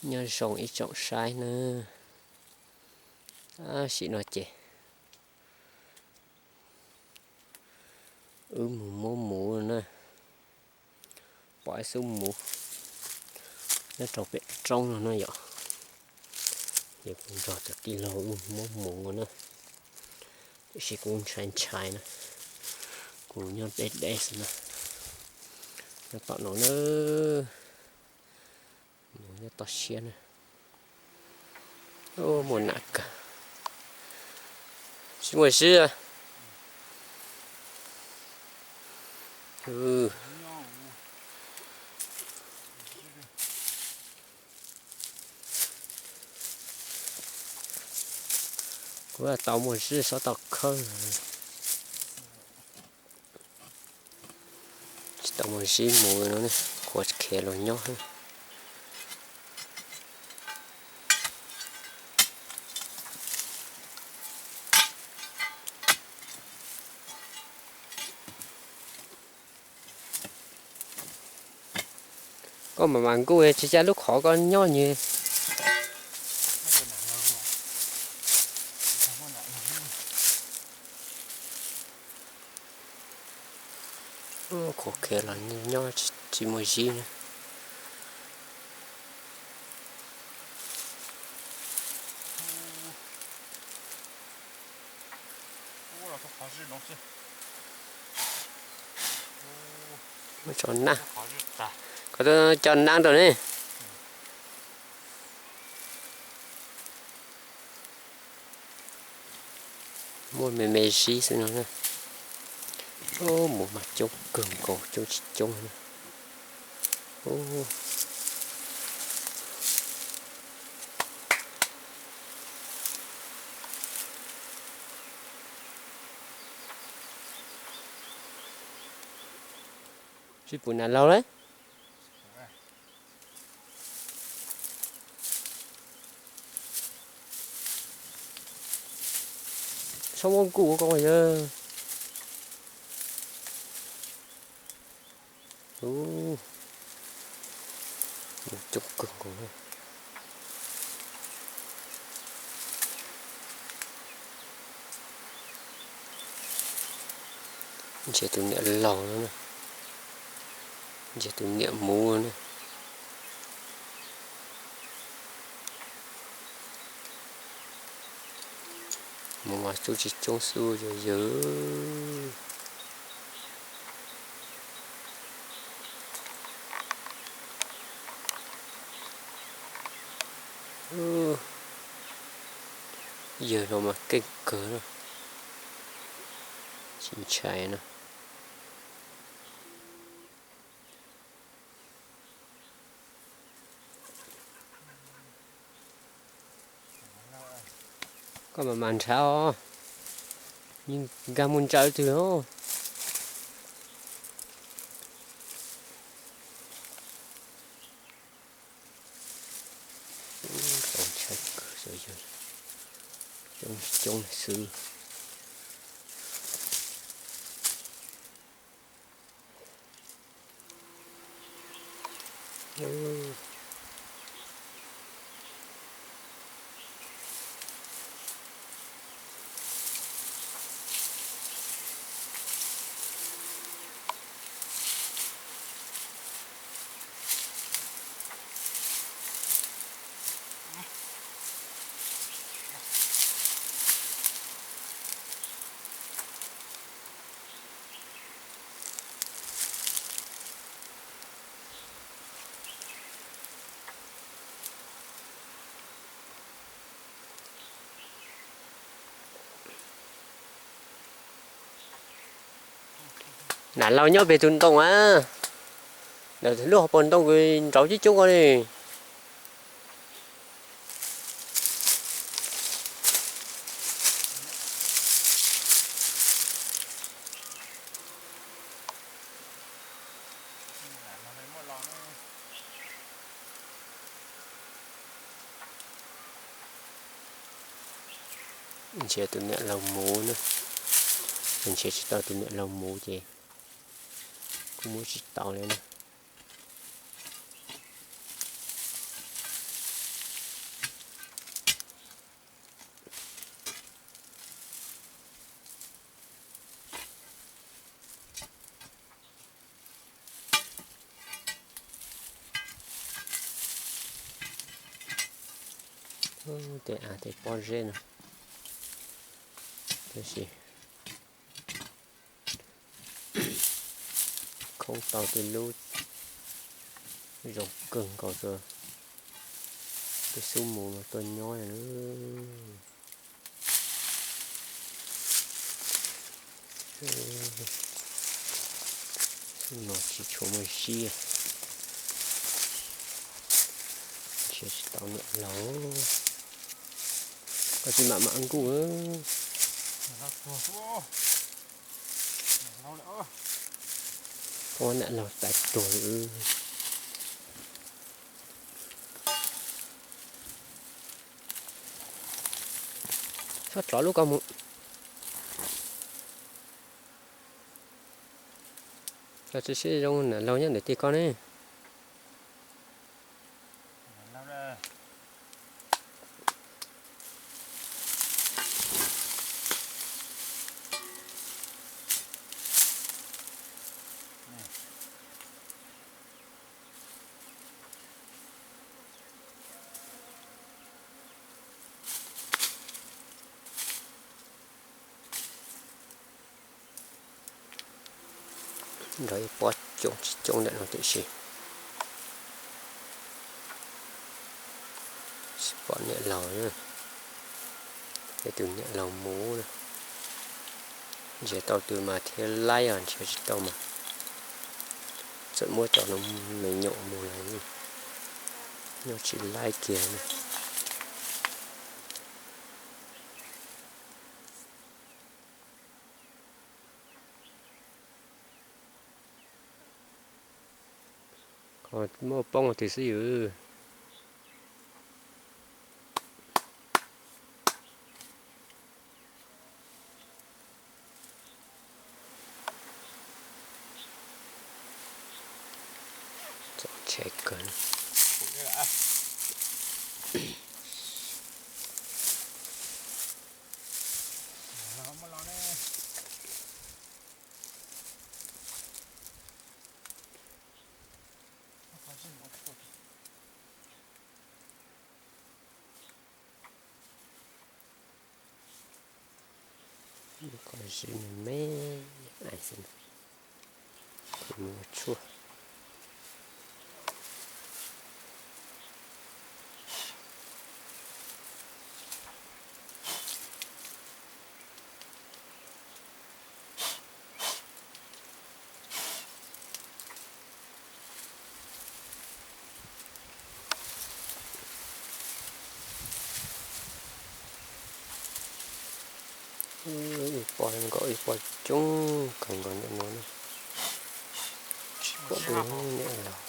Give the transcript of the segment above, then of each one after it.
Nyob zoo ib tsoom saib na, tab sim no ces wb mus muab muv na, pom ib xub muv nyob rau pem roob no na yom. Ces kuv nrog tus tij laug wb mus muab muv na, tiam sis kuv ntshai ntshai na, kuv nyob deb deb xwb na. Nyob tom no na, muv nyob toj siab na. Muaj nam kawg, tsis muaj zib. Kuv tau muaj zib, tsis tau khawb, tsis tau muaj zib mus no, qhuav khiav los nyob. Koj mam mam nkuj tsis cais lub qhov koj nyob nyuag. Qhuav khiav los nyob tsis muaj zib na. Muab tso nab, koj twb coj nab rau ne. Muaj me me zib xwb no na. Muv mas coob kawg nkaus, coob tsis coob na. Tsis pum nam laug lawm. Txhob muab nkuj koj yawg. Coob kawg nkaus. Ntsia tus niam laus no, ntsia tus niam muv na. Muv mas coob tsis coob xwb yog yawg. Yawg no mas keej kawg na, tsis ntshai na. Koj mam mam nrhav os, nkag mus ntsaws twg os. Ntshai kawg, coob xwb. Nam laus nyob pem tus ntoo a, lub hauv paus ntoo nraud coob coob ko li. Ntsia tus niam laus muv na, ntsia tsis tau tus niam laus muv ces kuj muab tsis tau li na. Tej av tej pob zeb no, tab sis khoob tau tej lub zoo kawg nkaus rau tej xub mus tuaj nyob. Xub no tsis tshua muaj zib, nrhiav tsis tau niam laus. Koj tsis mam mam nkuj. Ua niam laus tais tuag. Txhob rov lub koj mus. Koj tsis sib zoo niam laus nyob ntawm tiaj koj ne. Nrog ib pob coob tsis coob ntawm no tiam sis tsis pom niam laus. Tus niam laus mus na, nrhiav tau tus mas thiaj laib os, nrhiav tsis tau mas txawm muab cov no me nyuam mus los nyob tsis laib kiag na. Muaj poob tiag xwb yus. Txaus ntshai kawg. Koj zib me me xwb, kuv mus ua tshuaj. Ib pob nkaus ib pob coob kawg nkaus ntawm no na. Tsis pom dua niam laus.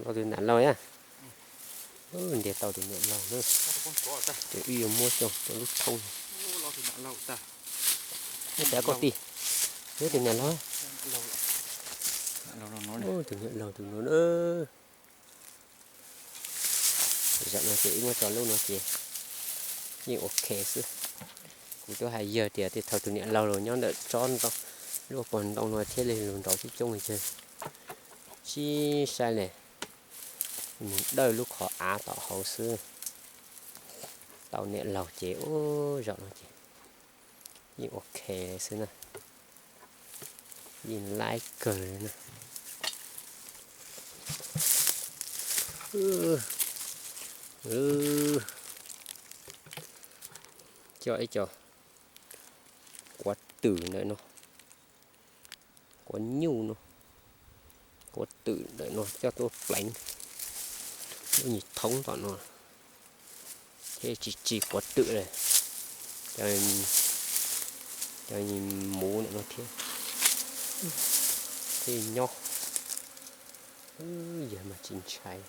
Los tus niam laus na. Ntiag tau tus niam laus na. Ces wb yuav muab coj rau lub thoob. Nyob pem koj tij, nyob tus niam laus. Tus niam laus tus no na. Zaum no ces wb muab tso lub no ces yeej ok xwb. Kuv twb hais yawg tias tej thaum tus niam laus los nyob ntawm tsob ntoo, lub pog ntoo no thiaj li lug nrov coob coob li ces tsis saib li, mus dawj lub qhov av tom hauv xwb. Tau niam laus ces ub zaum no ces yeej ok xwb na, yeej laib kawg li na. Coj ib co quav twm ntawm no, quav nyuj no, quav twm ntawm no coj tuaj pleev lub nyuag thoob tom no thiab tsis tsis quav twm li, cov muv ntawm no thiab, thiaj nyob. Yawg mas tsis ntshai,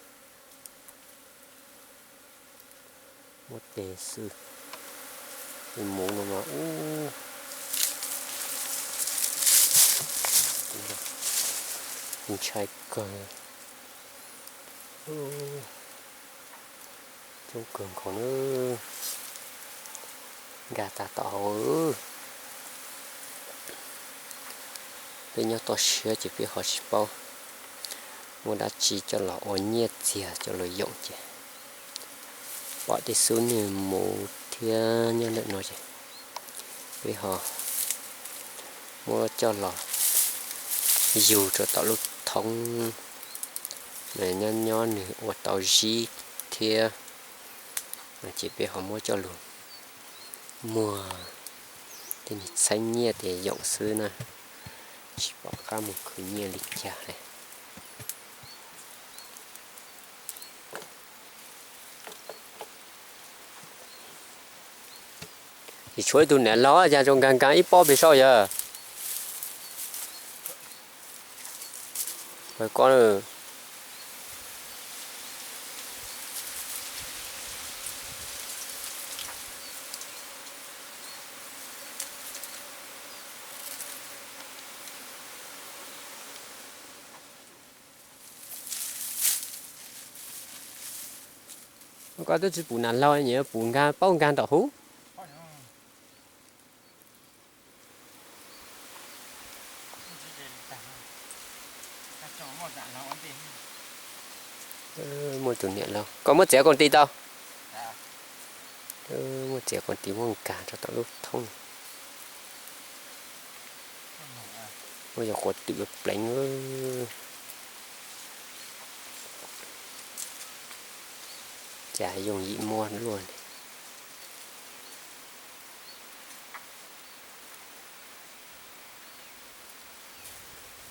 muab tes xwb. Tus muv no mas ub, ntshai kawg. Coob kawg nkaus na, nkag tag tom hauv. Peb nyob toj siab ces peb ho tsis paub muab dab tsi coj los ua nyiaj txiag coj los yoom ces pom tej xub nws mus thiab nyob ntawm no ces peb ho muab coj los yug rau tom lub thoob, nyob nyob nws ua tau zib thiab, ces peb ho muab coj lug muag tej niag txheeb nyiaj tes yoom xwb na, tsis pom qab mus khwv nyiaj li cas li. Tsis tshuav ib tug niam laug cas zoo nkag nkag ib pob pem saud yog. Koj twb tsis pum nas laug, nyiam pum nkag paub nkag nraum hub. Muaj tus niam laug, koj muab txiav koom tis tau. Muab txiav koom tis muab nkag rau tom lub thoob. Muab cov quav twm pleev. Cas yooj yim muab luaj li.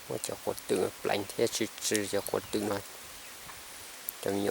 Muab cov quav twm pleev thiab tsw tsw cov quav twm no, cov me